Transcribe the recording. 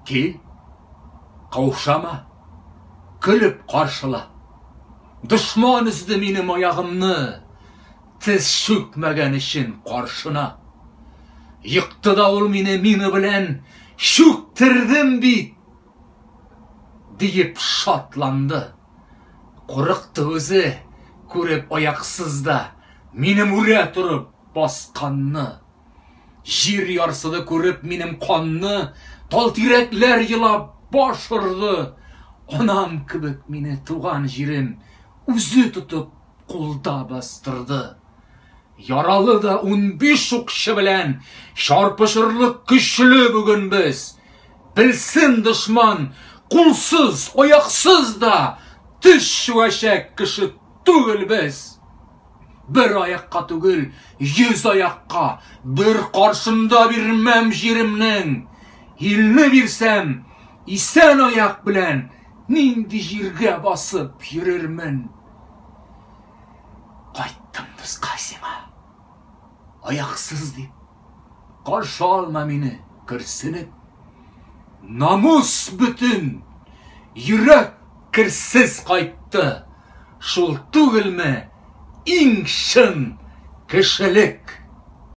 Кил, каушама, көлеп каршыла. Дошман өзде минем аягымны, тез чүкмәгән өчен каршына. Екты да ул мине мина белән, чүктердем бит, диеп шатланды. Курыкты үзе, күреп аяксыз да, минем үрә торып басканны. Җир ярсыды күреп минем канны, тал-тирәкләр елап баш орды. Анам кебек мине туган җирем үзе тотып кулда бастырды. Яралы да 15 укчы белән чарпышырлык көчле бүген без. Белсен дошман, кулсыз, аяксыз да теш чүәчәк кеше түгел без. Бер аякка түгел, 100 аякка, бер каршымда бирмәм җиремнең. Илне бирсәм, исән аяк белән нинди җиргә басып йөрермен. Кайттым, дускай, сиңа. Аяксыз дип, каршы алма мине, көрсенеп. Намус бөтен, йөрәк керсез кайтты. Шул түгелме иң чын кешелек?